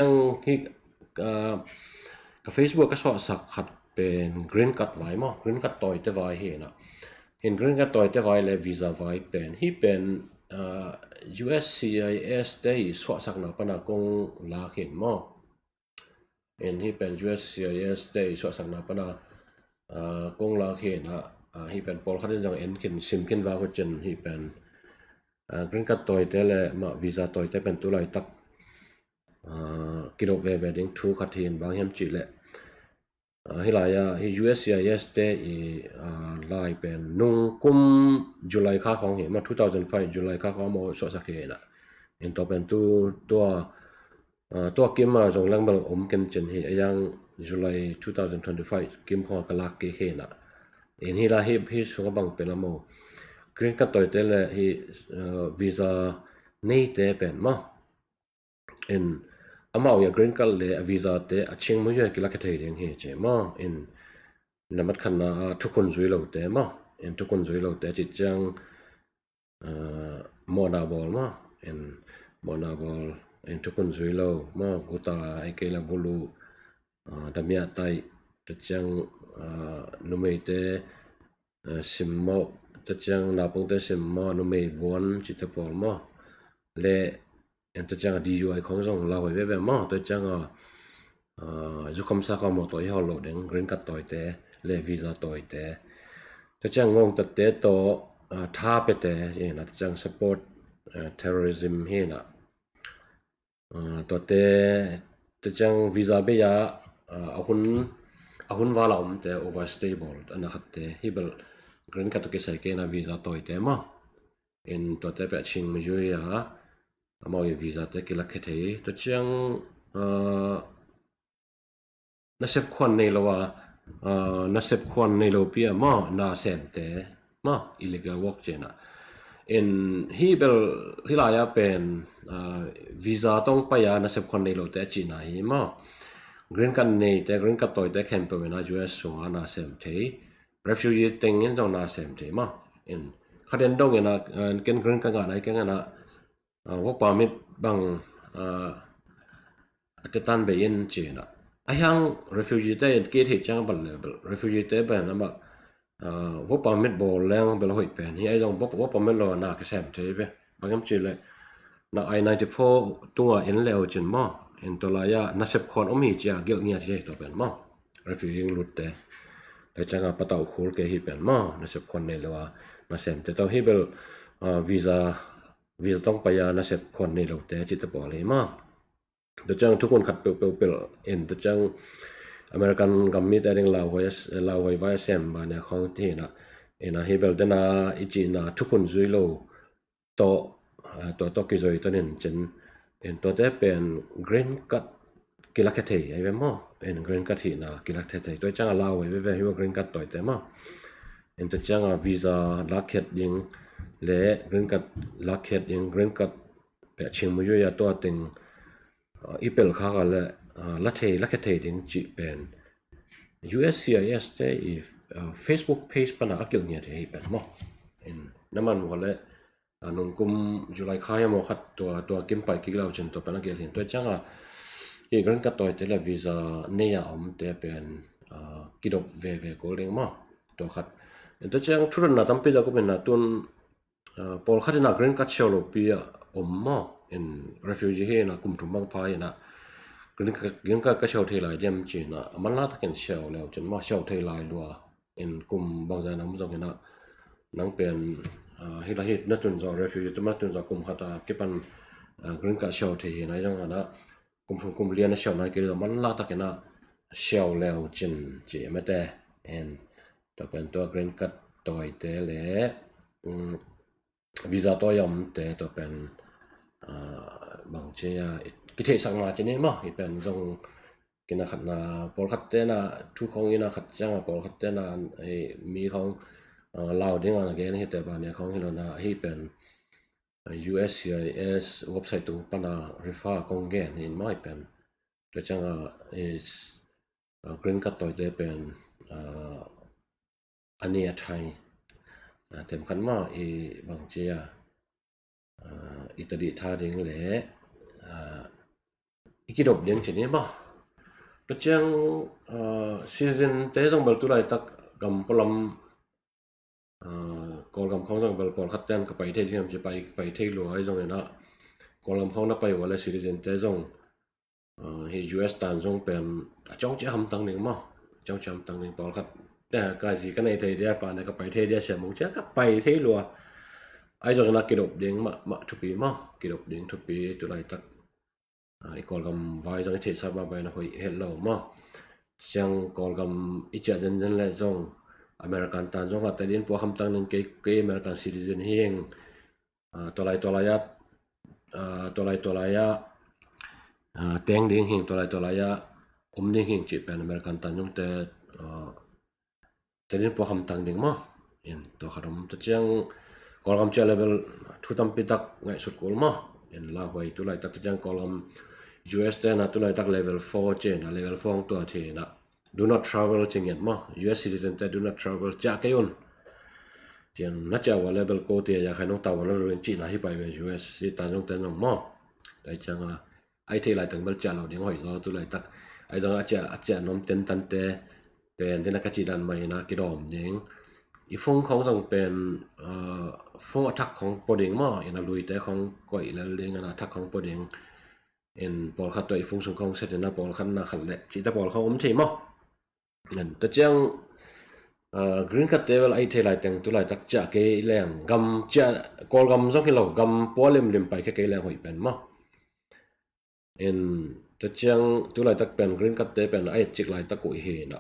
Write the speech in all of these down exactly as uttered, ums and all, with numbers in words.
Ang hi, ah, ka Facebook ka suahsak khat pen green card vai maw, green card tawite vai hi na. Hin green card tawite vai le visa vai pen hi pen, ah, U S C I S te i suahsakna pana kong lak hin maw. In hi pen U S C I S te i suahsakna pana, ah, kong lak hi na. Ah, hi pen pawlkhat in zong en khin, sim khin va ko cin hi pen, ah, green card tawite le ma visa tawite pen tu laitak, ah, kidop veve ding thu khat hi in, bang hiam cih leh, ah, hi lai-ah hi U S C I S te i, ah, lai pen nung kum July kha khawng hi ma, two thousand five July kha khawng maw suahsak hi na. In tua pen tu tua, ah, tua kim a zong lang bel om ken cin hi, a yang July two thousand twenty-five kim khawng ka lak kik hi na. In hi lai hi, hi sung a bang pen a maw, green card tawite le hi, ah, visa neite pen maw, in amau i a green card le a visa te a ching mu yua kilak khe thei ding hi ci maw. In namat khatna a thukhun zui lote maw, in thukhun zui lote ci ciang, ah, mawhna bawl maw, in mawhna bawl, in thukhun zui lo maw, guta ei kei la bulu, ah, damia tai, ta ciang, ah, numeite, ah, simmawh, ta ciang naupangte simmawh, numei buan cite pawl maw, le en ta ciang a D U I khawng zong lauhuai veve maw, ta ciang a, ah, zukham sa khawng maw tawh i hawl lo ding, green card tawite le visa tawite. Ta ciang ngongtatte tawh, ah, tha pete, hi na, ta ciang support, ah, terrorism hi na. Ah, tuate, ta ciang visa bei a, ah, a hun, a hun val a omte overstay bawl, a na khatte, hi bel green card tawh kisai kei na visa tawite maw. In tuate peh a ching mu yui a, amau i visa te kilak khe thei. Tua ciang, ah, nasep khuan nei lo a, ah, nasep khuan nei lo pi a maw, na semte maw, illegal work ci na. In hi bel hi lai-ah pen, ah, visa tawng pai a nasep khuan nei lote a cihna hi maw. Green card neite, green card tawite khempeuh in a U S sungah na sem thei. Refugee teng in zong na sem thei maw. In khaden dong in a, ah, ken green card ngah na hi keng in a, ah, work permit bang, ah, a tetan bei in ci na. A hiang refugee te in kei thei ciang bal le bel, refugee te pen amah, ah, work permit bawl leng bel hoih pen hi, a zong work, work permit lo na kisem thei ve. Bang hiam cih leh na I ninety-four tunga en le uh cin maw, in tua lai-ah nasep khuan om hi ci a gelh ngiat hi tua pen maw. Refugee lutte, ta ciang a patauh khul kei hi pen maw, nasep khuan nei lo a nasemte tawh hi bel, ah, visa, visa tawng pai a nasep khuan nei lote cite pawl hi maw. Ta ciang thukhun khat peuhpeuh pelh in, ta ciang American gam mite ding lauhuai, lauhuai vai a sem ba nia khawng ti hi na. In a hi bel dena i cihna thukhun zui lo tawh, ah, tua tawh kizui ton in cin, in tuate pen green card kilak khe thei ahi ve maw. In green card hihna kilak khe thei. Tua ciang a lauhuai veve hi maw, green card tawite maw. In ta ciang a visa lak khiat ding le green card lak khiat ding, green card peh a ching mu yui a tua teng, ah, i pelh khak a le, ah, la thei, la khe thei ding cih pen U S C I S te i, ah, Facebook page pana a kilh ngiat hi pen maw. In na man uh a le, ah, nung kum July kha hiam aw khat tua, tua kim pai kik lau cin tua pen a gelh hin. Tua ciang a i green card tawite le visa nei a omte pen, ah, kidop veve kul ding maw. Tua khat. In tua ciang thudanna tampi zak um in a tun, ah, pawlkhat in a green card siau lopi a om maw. In refugee hi in a kum thum bang pha in a green card, green card ka siau thei lai diam ci in a, a manlang takin siau leu cin maw, siau thei lai lua. In kum bangzah na om zong in a, nang pen, ah, hi la hi na tun zawh, refugee tu na tun zawh kum khat a kipan, ah, green card siau thei hi na zong in a, kum thum kum li a na siau nai kei lua, manlang takin a siau leu cin ci mete. In tua pen tua green card tawite le, um, visa tawi a omte tua pen, ah, bang ci a, i, kitheihsakna ci ni maw, i pen zong kina khatna, pawlkhatte na thu khawng ina khat ciang a pawlkhatte na, eh, mi khawng, ah, lau ding a na gen hi te ba nia khawng hi lo na, hi pen, ah, U S C I S website tung pana refer kong gen hi in maw, i pen. Tua ciang a, eh, ah, green card tawite pen, ah, a ni a thai, ah, tem khat maw i bang ci a, ah, i tadih tha ding le, ah, i kidop ding ci ni maw. Tua ciang, ah, citizen te zong bel tu laitak gam pualam, ah, Kawlgam khawng zong bel pawlkhat ten ka pai thei ding hiam ci, pai, pai thei lua ahi zongin ah Kawlgam khawng na pai uh a leh citizen te zong, ah, hi U S tan zong pen a ciang ciah hamtang ding maw. A ciang ciah hamtang ding pawlkhat. Te ka zi ka nei thei dia, pa ne ka pai thei dia, siam mong ciah ka pai thei lua. Ahi zongin ah kidop ding mah, mah thupi maw. Kidop ding thupi tu laitak. Ah, i Kawlgam vai zong i theihsa mah bangin a hoih het lo maw. Ciang Kawlgam i ciah zenzen leh zong American tan zong a Tedim pua hamtang ding, kei, kei American citizen hi ing. Ah, tua lai tua lai ah, ah, tua lai tua lai ah, ah, teng ding hi ing, tua lai tua lai ah om ding hi ing cih pen American tan zong te, ah, Tedim pua hamtang ding maw. In tua khat om. Tua ciang Kawlgam ciah leh bel thu tampi tak ngaihsut kul maw. In lauhuai tu laitak tua ciang Kawlgam U S te na tu laitak level four ci na, level four hong tuat hi na. Do not travel ci ngiat maw. U S citizen te do not travel, ciah kei un. Ciang na ciah uh a leh bel ko tia ya khai nong tau a na luring cih na hi pai ve U S i tan zong ten zong maw. Tua ciang a, ahi thei laitang bel ciah lo ding hoih zaw tu laitak. Ahi zong a ciah, a ciah nuam ten tante pen, dena ka cih dan mah hi na kidawm ding. I phone khawng zong pen, ah, phone a thak khawng pua ding maw. In a luite khawng koih lel ding, a thak khawng pua ding. In pawlkhat tua i phone sung khawng set in a pawlkhat na khat leh cihte pawl khawng om thei maw. In tua ciang, ah, green card te bel ahi thei laitang tu laitak ciah kei leng, gam ciah, Kawlgam zong hi lo, gam pua limlim pai kei leng hoih pen maw. In tua ciang tu laitak pen green card te pen a et cik laitak uh hi na.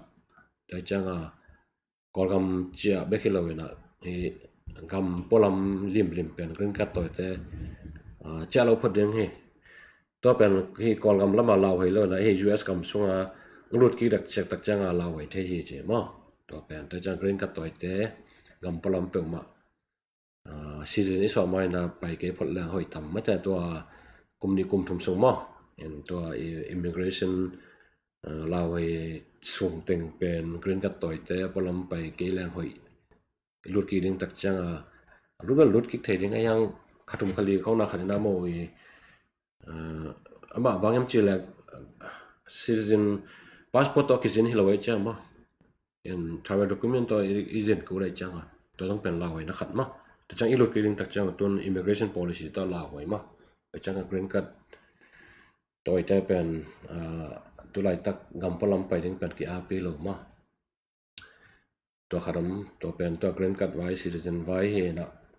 Tua ciang a Kawlgam ciah bek hi lo in a, hi gam pualam limlim pen green card tawite, ah, ciah lo phot ding hi. Tua pen hi Kawlgam lamah lauhuai lo in a, hi U S gam sunga lut kik dak ciak tak ciang a lauhuai thei hi ci maw. Tua pen tua ciang green card tawite gam pualam peuhmah, ah, citizen i suah mah in a pai kei phot leng hoih tam mate, tua kum nih kum thum sung maw. In tua i immigration, ah, lauhuai sung teng pen green card tawite a pualam pai kei leng hoih. Lut kik ding tak ciang a, a lut bel lut kik thei ding a, hiang kha thum kha li khawng na khat in a maw i, ah, amah bang hiam cih leh, ah, citizen passport tawh kizin hi lo ahi ciang maw. In travel document tawh i, i zin kul ahi ciang a, tua zong pen lauhuai na khat maw. Tua ciang i lut kik ding tak ciang a, tun immigration policy tawh lauhuai maw. Tua ciang a green card tawite pen, ah, tu laitak gam pualam pai ding pen ki-api lo maw. Tua khat om, tua pen tua green card vai, citizen vai hi na.